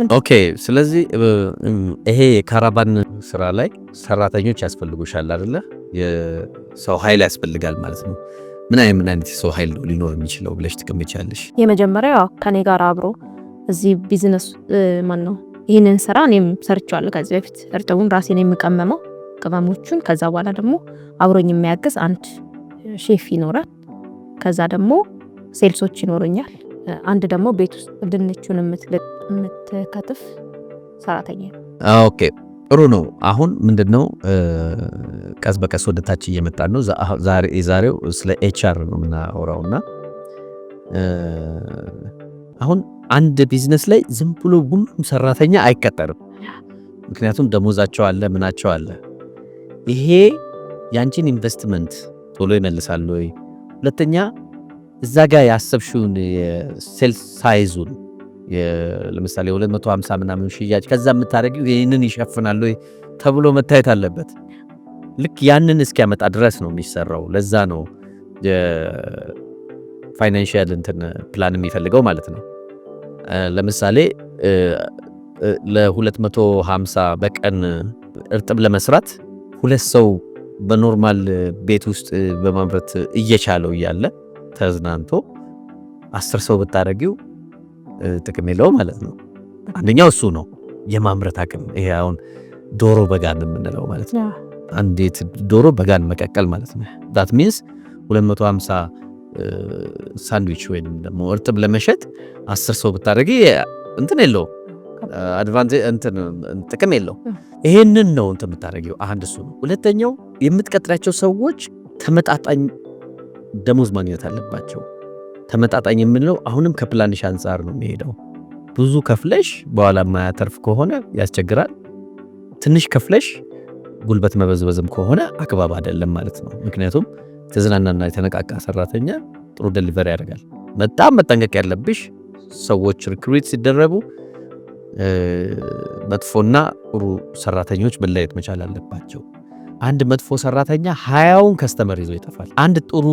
Okay። ስለዚህ ይሄ የ caravan ስራ ላይ ሰራተኞች ያስፈልጉሻል አይደለ? የሰው ኃይል ያስፈልጋል ማለት ነው። ምን አይነት የሰው ኃይል ነው ሊኖር የሚችለው ብለሽ ትገምቻለሽ? የመጀመሪያው ከኔ ጋር አብሮ እዚህ ቢዝነስ ማን ነው፣ ይህንን ስራ እኔም ሰርቼዋለሁ ከዚህ በፊት፣ እርጥቡን ራሴን የምቀመመው ቅመሞቹን። ከዛ በኋላ ደግሞ አብሮኝ የሚያግዝ አንድ ሼፍ ይኖራል። ከዛ ደግሞ sales ኦች ይኖሩኛል። አንድ ደግሞ ቤት ውስጥ ድንቹን የምትከትፍ ሰራተኛ። Okay፣ ጥሩ ነው። አሁን ምንድነው፣ ቀስ በቀስ ወደ ታች እየመጣን ነው። የዛሬው ስለ HR ነው የምናወራው እና አሁን አንድ ቢዝነስ ላይ ዝም ብሎ ሁሉም ሰራተኛ አይቀጠርም። ምክንያቱም ደሞዛቸው አለ፣ ምናቸው አለ። ይሄ ያንቺን ኢንቨስትመንት ቶሎ ይመልሳል ወይ? ሁለተኛ እዛ ጋር ያሰብሽውን የ sales size ኡን፣ ለምሳሌ 250 ምናምን ሽያጭ ከዛ የምታደርጊው ይህንን ይሸፍናል ወይ ተብሎ መታየት አለበት። ልክ ያንን እስኪያመጣ ድረስ ነው የሚሰራው። ለዛ ነው financial እንትን ፕላን የሚፈልገው ማለት ነው። ለምሳሌ ለ250 በቀን እርጥብ ለመስራት ሁለት ሰው በ normal ቤት ውስጥ በማምረት እየቻለው እያለ ተዝናንቶ 10 ሰው ብታደረጊው ጥቅም የለው ማለት ነው። አንደኛው እሱ ነው፣ የማምረት አቅም። ይሄ አሁን ዶሮ በጋን የምንለው ማለት ነው። አንዲት ዶሮ በጋን መቀቀል ማለት ነው። That means 250 ሳንድዊች ወይም ደግሞ እርጥብ ለመሸጥ 10 ሰው ብታደረጊ እንትን የለው፣ advantage እንትን ጥቅም የለው። ይሄንን ነው እንትን የምታደርጊው። አንድ እሱ ነው። ሁለተኛው የምትቀጥሪያቸው ሰዎች ተመጣጣኝ ደሞዝ ማግኘት አለባቸው። ተመጣጣኝ የምንለው አሁንም ከፕላንሽ አንጻር ነው የሚሄደው። ብዙ ከፍለሽ በኋላ የማያተርፍ ከሆነ ያስቸግራል። ትንሽ ከፍለሽ ጉልበት መበዝበዝም ከሆነ አግባብ አይደለም ማለት ነው። ምክንያቱም የተዝናናና የተነቃቃ ሰራተኛ ጥሩ delivery ያደርጋል። በጣም መጠንቀቅ ያለብሽ ሰዎች recruit ሲደረጉ መጥፎና ጥሩ ሰራተኞች መለየት መቻል አለባቸው። አንድ መጥፎ ሰራተኛ 20ውን customer ይዞ ይጠፋል። አንድ ጥሩ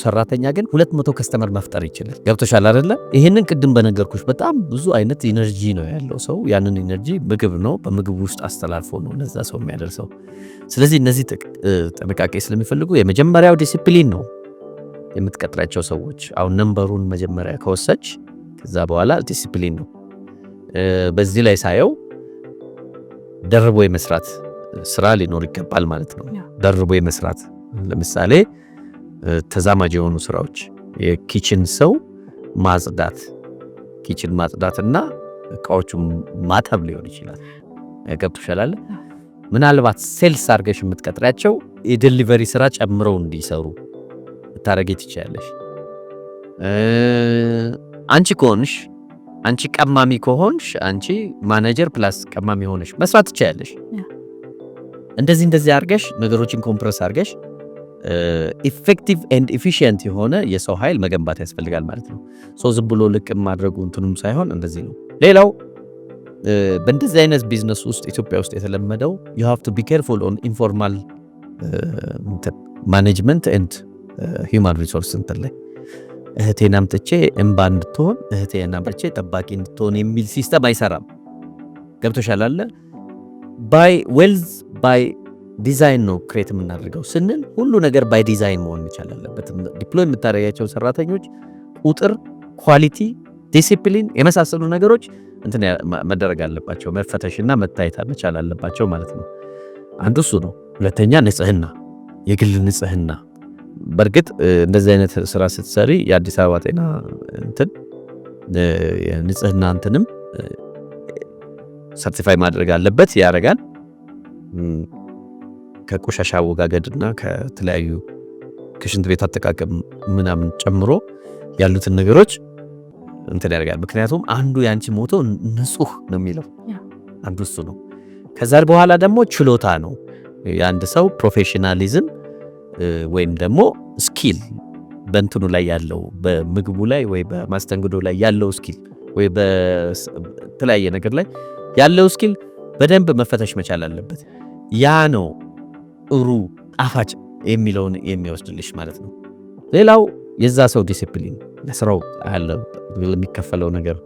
ሰራተኛ ግን 200 customer መፍጠር ይችላል። ገብቶሻል አይደለ? ይህንን ቅድም በነገርኩሽ በጣም ብዙ አይነት energy ነው ያለው ሰው። ያንን energy ምግብ ነው፣ በምግብ ውስጥ አስተላልፎ ነው ለዛ ሰው የሚያደርሰው። ስለዚህ እነዚህ ጥንቃቄ ስለሚፈልጉ የመጀመሪያው ዲሲፕሊን ነው የምትቀጥሪያቸው ሰዎች። አሁን number ኡን መጀመሪያ ከወሰድሽ ከዛ በኋላ ዲሲፕሊን ነው። በዚህ ላይ ሳየው ደርቦ የመስራት ስራ ሊኖር ይገባል ማለት ነው። ደርቦ የመስራት፣ ለምሳሌ ተዛማጅ የሆኑ ስራዎች፣ የ kitchen ሰው ማጽዳት፣ kitchen ማጽዳትና እቃዎቹን ማጠብ ሊሆን ይችላል። ገብቶሻል? ምናልባት sales አድርገሽ የምትቀጥሪያቸው የ delivery ስራ ጨምረው እንዲሰሩ ልታደርጊ ትችያለሽ። አንቺ ከሆንሽ፣ አንቺ ቀማሚ ከሆንሽ፣ አንቺ manager plus ቀማሚ ሆነሽ መስራት ትችያለሽ። እንደዚህ እንደዚህ አድርገሽ ነገሮችን compress አድርገሽ effective and efficient የሆነ የሰው ኃይል መገንባት ያስፈልጋል ማለት ነው። So ዝም ብሎ ልቅም ማድረጉ እንትኑም ሳይሆን እንደዚህ ነው። ሌላው በእንደዚህ አይነት ቢዝነስ ውስጥ ኢትዮጵያ ውስጥ የተለመደው you have to be careful on informal management and human resource እንትን ላይ፣ እህቴን አምጥቼ እምባ እንድትሆን፣ እህቴን አምጥቼ ጠባቂ እንድትሆን የሚል system አይሰራም። ገብቶሻል አለ? By wealth by design ነው create የምናደርገው ስንል ሁሉ ነገር by design መሆን መቻል አለበት። Deploy የምታደርጊያቸው ሰራተኞች ቁጥር፣ quality፣ ዲሲፕሊን የመሳሰሉ ነገሮች እንትን መደረግ አለባቸው፣ መፈተሽና መታየት መቻል አለባቸው ማለት ነው። አንዱ እሱ ነው። ሁለተኛ ንጽህና፣ የግል ንጽህና። በእርግጥ እንደዚህ አይነት ስራ ስትሰሪ የአዲስ አበባ ጤና እንትን የንጽህና እንትንም certify ማድረግ አለበት፣ ያደርጋል። ከቆሻሻ አወጋገድና ከተለያዩ ከሽንት ቤት አጠቃቀም ምናምን ጨምሮ ያሉትን ነገሮች እንትን ያደርጋል። ምክንያቱም አንዱ የአንቺ motto ንጹህ ነው የሚለው፣ አንዱ እሱ ነው። ከዛ በኋላ ደግሞ ችሎታ ነው፣ የአንድ ሰው professionalism ወይም ደግሞ skill፣ በእንትኑ ላይ ያለው፣ በምግቡ ላይ ወይ በማስተንግዶ ላይ ያለው skill ወይ በተለያየ ነገር ላይ ያለው skill በደንብ መፈተሽ መቻል አለበት። ያ ነው ጥሩ ጣፋጭ የሚለውን የሚወስድልሽ ማለት ነው። ሌላው የዛ ሰው ዲሲፕሊን፣ ለስራው ያለው፣ ለሚከፈለው ነገር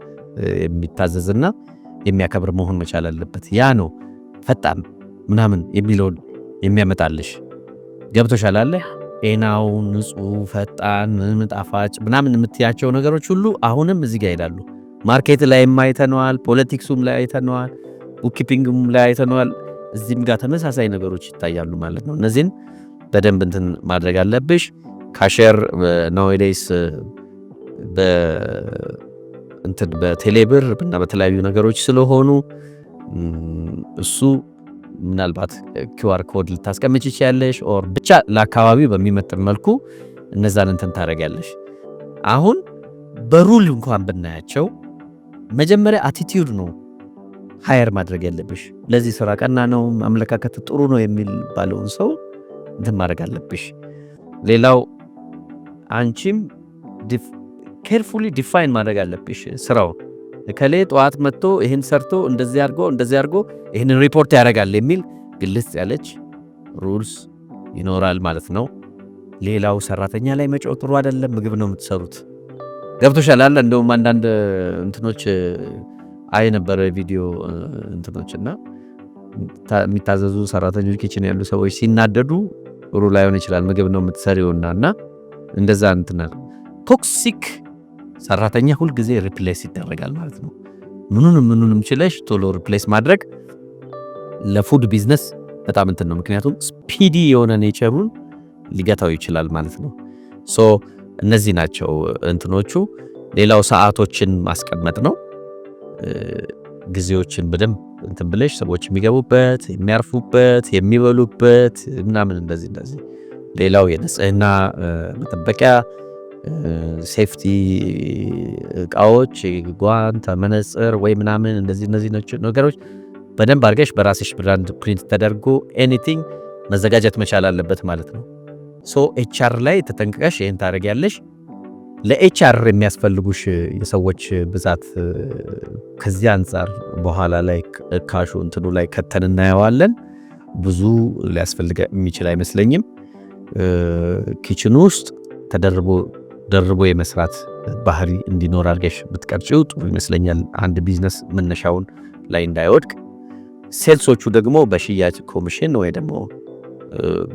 የሚታዘዝና የሚያከብር መሆን መቻል አለበት። ያ ነው ፈጣን ምናምን የሚለውን የሚያመጣልሽ። ገብቶሻል አለ? ጤናው፣ ንጹህ፣ ፈጣን፣ ጣፋጭ ምናምን የምትያቸው ነገሮች ሁሉ አሁንም እዚህ ጋር ይሄዳሉ። Market ላይም አይተነዋል፣ politics ኡም ላይ አይተነዋል፣ bookkeeping ም ላይ አይተነዋል። እዚህም ጋር ተመሳሳይ ነገሮች ይታያሉ ማለት ነው። እነዚህን በደንብ እንትን ማድረግ አለብሽ። Cashier nowadays እንትን በቴሌብር እና በተለያዩ ነገሮች ስለሆኑ እሱ ምናልባት QR code ልታስቀምጭ ይችያለሽ፣ or ብቻ ለአካባቢው በሚመጥን መልኩ እነዛን እንትን ታደርጊያለሽ። አሁን በ rule እንኳን ብናያቸው መጀመሪያ attitude ነው hire ማድረግ ያለብሽ። ለዚህ ስራ ቀና ነው፣ አመለካከት ጥሩ ነው የሚባለውን ሰው እንትን ማድረግ አለብሽ። ሌላው አንቺም carefully define ማድረግ አለብሽ ስራውን። እከሌ ጠዋት መጥቶ ይህን ሰርቶ እንደዚህ አድርጎ እንደዚህ አድርጎ ይህንን ሪፖርት ያደርጋል የሚል ግልጽ ያለች rules ይኖራል ማለት ነው። ሌላው ሰራተኛ ላይ መጮህ ጥሩ አይደለም። ምግብ ነው የምትሰሩት። ገብቶሻል አለ? እንደውም አንዳንድ እንትኖች አይ ነበረ ቪዲዮ እንትኖች እና የሚታዘዙ ሰራተኞች kitchen ያሉ ሰዎች ሲናደዱ ጥሩ ላይሆን ይችላል። ምግብ ነው የምትሰሪውና እና እንደዛ እንትናል። Toxic ሰራተኛ ሁልጊዜ replace ይደረጋል ማለት ነው። ምኑንም ምኑንም ችለሽ ቶሎ replace ማድረግ ለ food business በጣም እንትን ነው። ምክንያቱም speedy የሆነ nature ኡን ሊገታው ይችላል ማለት ነው። So እነዚህ ናቸው እንትኖቹ። ሌላው ሰዓቶችን ማስቀመጥ ነው። ጊዜዎችን በደንብ እንትን ብለሽ ሰዎች የሚገቡበት፣ የሚያርፉበት፣ የሚበሉበት ምናምን እንደዚህ እንደዚህ። ሌላው የንጽህና መጠበቂያ safety እቃዎች፣ ጓንት፣ መነጽር ወይ ምናምን እንደዚህ እነዚህ ነገሮች በደንብ አድርገሽ በራስሽ brand print ተደርጎ anything መዘጋጀት መቻል አለበት ማለት ነው። So HR ላይ ተጠንቅቀሽ ይህን ታደርጊያለሽ። ለ HR የሚያስፈልጉሽ የሰዎች ብዛት ከዚህ አንጻር በኋላ ላይ cash ኡ እንትኑ ላይ ከተን እናየዋለን። ብዙ ሊያስፈልግ የሚችል አይመስለኝም። Kitchen ውስጥ ተደርቦ ደርቦ የመስራት ባህሪ እንዲኖር አድርገሽ ብትቀርጪው ጥሩ ይመስለኛል። አንድ ቢዝነስ መነሻውን ላይ እንዳይወድቅ። Sales ኦቹ ደግሞ በሽያጭ ኮሚሽን ወይ ደግሞ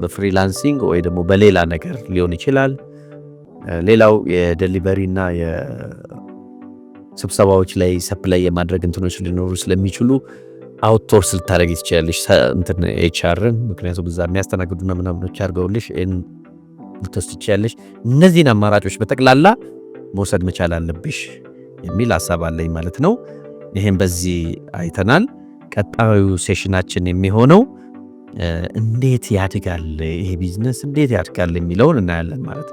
በ freelancing ወይ ደግሞ በሌላ ነገር ሊሆን ይችላል። ሌላው የ delivery እና የስብሰባዎች ላይ supply የማድረግ እንትኖች ሊኖሩ ስለሚችሉ outsource ልታደርጊ ትችላለሽ እንትን HR ን፣ ምክንያቱም እዛ የሚያስተናግዱና ምናምኖች አድርገውልሽ ይህን ልትወስድ ትችላለሽ። እነዚህን አማራጮች በጠቅላላ መውሰድ መቻል አለብሽ የሚል ሀሳብ አለኝ ማለት ነው። ይህም በዚህ አይተናል። ቀጣዩ session ኣችን የሚሆነው እንዴት ያድጋል ይሄ ቢዝነስ፣ እንዴት ያድጋል የሚለውን እናያለን ማለት ነው።